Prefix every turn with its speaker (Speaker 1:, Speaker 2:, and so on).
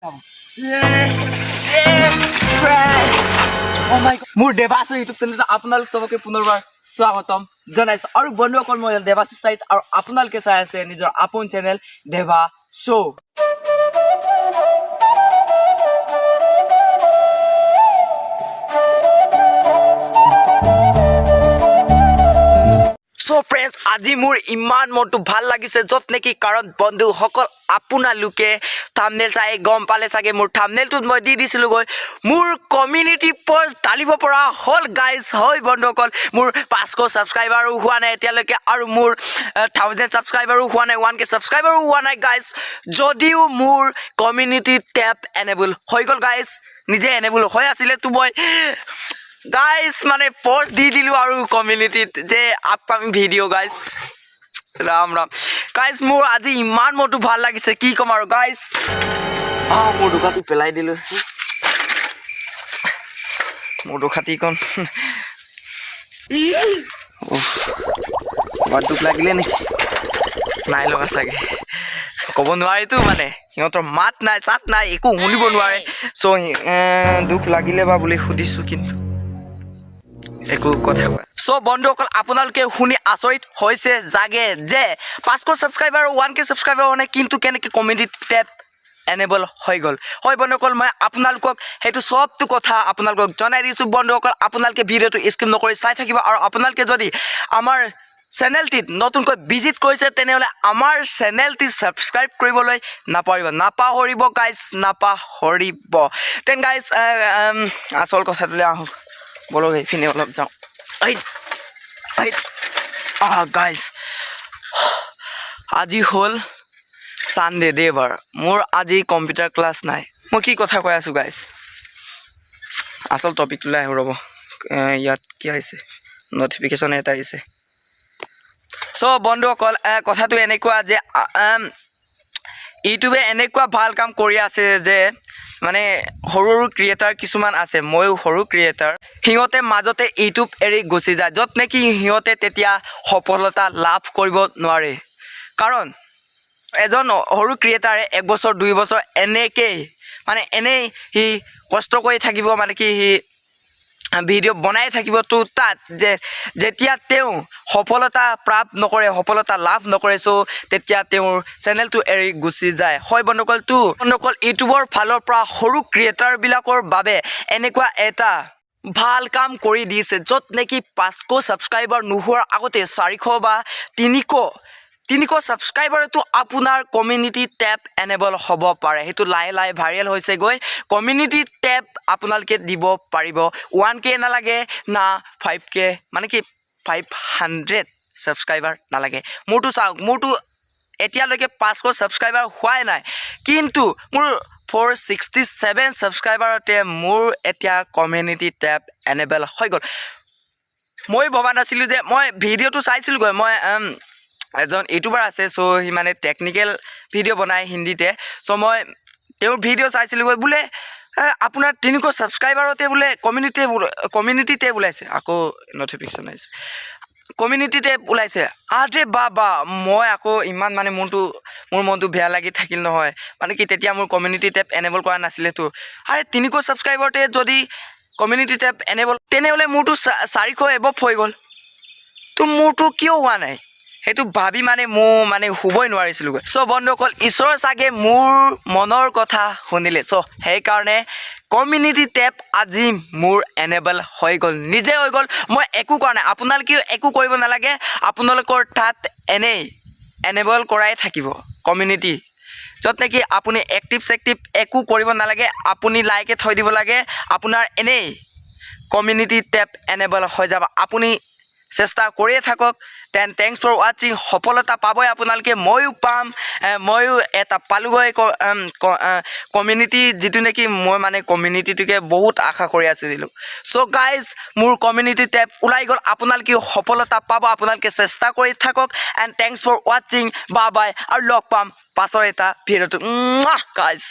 Speaker 1: Oh my God. মোৰ Debashish YouTube চেনেলত আপোনালোক চবকে পুনৰবাৰ স্বাগতম জনাইছো। আৰু বন্ধুসকল, মই দেৱাশিষ চাইত আৰু আপোনালোকে চাই আছে নিজৰ আপোন চেনেল দেৱা শ্ব'। চ' ফ্ৰেণ্ডছ, আজি মোৰ ইমান মনটো ভাল লাগিছে, য'ত নেকি কাৰণ বন্ধুসকল, আপোনালোকে থামনেল চাই গম পালে চাগে, মোৰ থামনেলটোত মই দি দিছিলোঁগৈ, মোৰ কমিউনিটি পষ্ট ঢালিব পৰা হ'ল গাইজ। হয় বন্ধুসকল, মোৰ 500 ছাবস্ক্ৰাইবাৰো হোৱা নাই এতিয়ালৈকে আৰু মোৰ 1000 ছাবস্ক্ৰাইবাৰো হোৱা নাই, 1K ছাবস্ক্ৰাইবাৰো হোৱা নাই গাইজ। যদিও মোৰ কমিউনিটি টেব এনেবল হৈ গ'ল গাইজ, নিজে এনেবল হৈ আছিলে। তো মই গাইজ মানে পষ্ট দি দিলোঁ আৰু কমিউনিটিত যে upcoming video' guys. Ram Ram guys, মোৰ আজি ইমান মনটো ভাল লাগিছে, কি ক'ম আৰু গাইজ। মোৰ দোকানটো পেলাই দিলোঁ, মোৰ দুখাতিকণ। ক'ৰবাত দুখ লাগিলে নেকি? নাই লগা চাগে, ক'ব নোৱাৰিতো। মানে সিহঁতৰ মাত নাই, চাত নাই, একো শুনিব নোৱাৰে। চ' দুখ লাগিলে বা বুলি সুধিছোঁ, কিন্তু একো কথা কোৱা। চ' বন্ধুসকল, আপোনালোকে শুনি আচৰিত হৈছে জাগে যে 500 ছাবস্ক্ৰাইবাৰ, 1K subscriber হোৱা নাই, কিন্তু কেনেকৈ কমিউনিটি টেব এনেবল হৈ গ'ল? হয় বন্ধুসকল, মই আপোনালোকক সেইটো চবটো কথা আপোনালোকক জনাই দিছোঁ। বন্ধুসকল, আপোনালোকে ভিডিঅ'টো স্কিপ নকৰি চাই থাকিব। আৰু আপোনালোকে যদি আমাৰ চেনেলটিত নতুনকৈ ভিজিট কৰিছে, তেনেহ'লে আমাৰ চেনেলটি ছাবস্ক্ৰাইব কৰিবলৈ নাপাহৰিব, নাপাহৰিব গাইজ, নাপাহৰিব। Then guys, আচল কথাটোলৈ আহোঁ ব'লক। এইপিনে অলপ যাওঁ। এই এই গাইজ, আজি হ'ল ছানডে, দেওবাৰ। মোৰ আজি কম্পিউটাৰ ক্লাছ নাই। মই কি কথা কৈ আছোঁ গাইজ? আচল টপিকটোলৈ আহোঁ, ৰ'ব। ইয়াত কি আহিছে? নটিফিকেশ্যন এটা আহিছে। চ' বন্ধুসকল, কথাটো এনেকুৱা যে ইউটিউবে এনেকুৱা ভাল কাম কৰি আছে যে মানে সৰু সৰু ক্ৰিয়েটাৰ কিছুমান আছে, ময়ো সৰু ক্ৰিয়েটাৰ, সিহঁতে মাজতে ইউটিউব এৰি গুচি যায়, য'ত নেকি সিহঁতে তেতিয়া সফলতা লাভ কৰিব নোৱাৰে। কাৰণ এজন সৰু ক্ৰিয়েটাৰে এক বছৰ, 2 বছৰ এনেকেই মানে এনেই সি কষ্ট কৰি থাকিব, মানে কি সি ভিডিঅ' বনাই থাকিব। তো তাত যে যেতিয়া তেওঁ সফলতা প্ৰাপ্ত নকৰে, সফলতা লাভ নকৰে, চ' তেতিয়া তেওঁৰ চেনেলটো এৰি গুচি যায়। হয় বন্ধুসকল, তো বন্ধুসকল, ইউটিউবৰ ফালৰ পৰা সৰু ক্ৰিয়েটাৰবিলাকৰ বাবে এনেকুৱা এটা ভাল কাম কৰি দিছে, য'ত নেকি 500 ছাবস্ক্ৰাইবাৰ নোহোৱাৰ আগতে 400 বা 300 ছাবস্ক্ৰাইবাৰতো আপোনাৰ কমিউনিটি টেব এনেবল হ'ব পাৰে। সেইটো লাহে লাহে ভাইৰেল হৈছেগৈ। কমিউনিটি টেব আপোনালোকে দিব পাৰিব। 1K নালাগে না 5K, মানে কি 500 ছাবস্ক্ৰাইবাৰ নালাগে। মোৰতো চাওক, মোৰতো এতিয়ালৈকে 500 ছাবস্ক্ৰাইবাৰ হোৱাই নাই, কিন্তু মোৰ 467 ছাবস্ক্ৰাইবাৰতে মোৰ এতিয়া কমিউনিটি টেব এনেবল হৈ গ'ল। মই ভবা নাছিলোঁ যে, মই ভিডিঅ'টো চাইছিলোঁগৈ। মই এজন ইউটিউবাৰ আছে, চ' সি মানে টেকনিকেল ভিডিঅ' বনায় হিন্দীতে। চ' মই তেওঁৰ ভিডিঅ' চাইছিলোঁগৈ, বোলে আপোনাৰ 300 ছাবস্ক্ৰাইবাৰতে বোলে কমিউনিটি টেব ওলাইছে। আকৌ নটিফিকেশ্যন আহিছে, কমিউনিটি টেব ওলাইছে। আৰে বা বা, মই আকৌ ইমান মানে মোৰ মনটো বেয়া লাগি থাকিল নহয়। মানে কি তেতিয়া মোৰ কমিউনিটি টেব এনেবল কৰা নাছিলেতো। আৰে 300 ছাবস্ক্ৰাইবাৰতে যদি কমিউনিটি টেব এনেবল, তেনেহ'লে মোৰতো 400 এবভ হৈ গ'ল, তো মোৰতো কিয় হোৱা নাই? সেইটো ভাবি মানে মোৰ মানে শুবই নোৱাৰিছিলোঁগৈ। চ' বন্ধুসকল, ঈশ্বৰ চাগে মোৰ মনৰ কথা শুনিলে। চ' সেইকাৰণে কমিউনিটি টেব আজি মোৰ এনেবল হৈ গ'ল, নিজে হৈ গ'ল। মই একো কৰা নাই, আপোনালোকেও একো কৰিব নালাগে। আপোনালোকৰ তাত এনেই এনেবল কৰাই থাকিব কমিউনিটি, য'ত নেকি আপুনি এক্টিভ চেক্টিভ একো কৰিব নালাগে। আপুনি লাইকে থৈ দিব লাগে, আপোনাৰ এনেই কমিউনিটি টেব এনেবল হৈ যাব। আপুনি চেষ্টা কৰিয়ে থাকক। Then thanks for watching. সফলতা পাবই আপোনালোকে, ময়ো পাম। ময়ো এটা পালোগৈ কমিউনিটি, যিটো নেকি মই মানে কমিউনিটিটোকে বহুত আশা কৰি আছিলোঁ। চ' গাইজ, মোৰ কমিউনিটি টেব ওলাই গ'ল। আপোনালোকেও সফলতা পাব, আপোনালোকে চেষ্টা কৰি থাকক। And thanks for watching, bye bye আৰু লগ পাম পাছৰ এটা ভিডিঅ'টো গাইজ।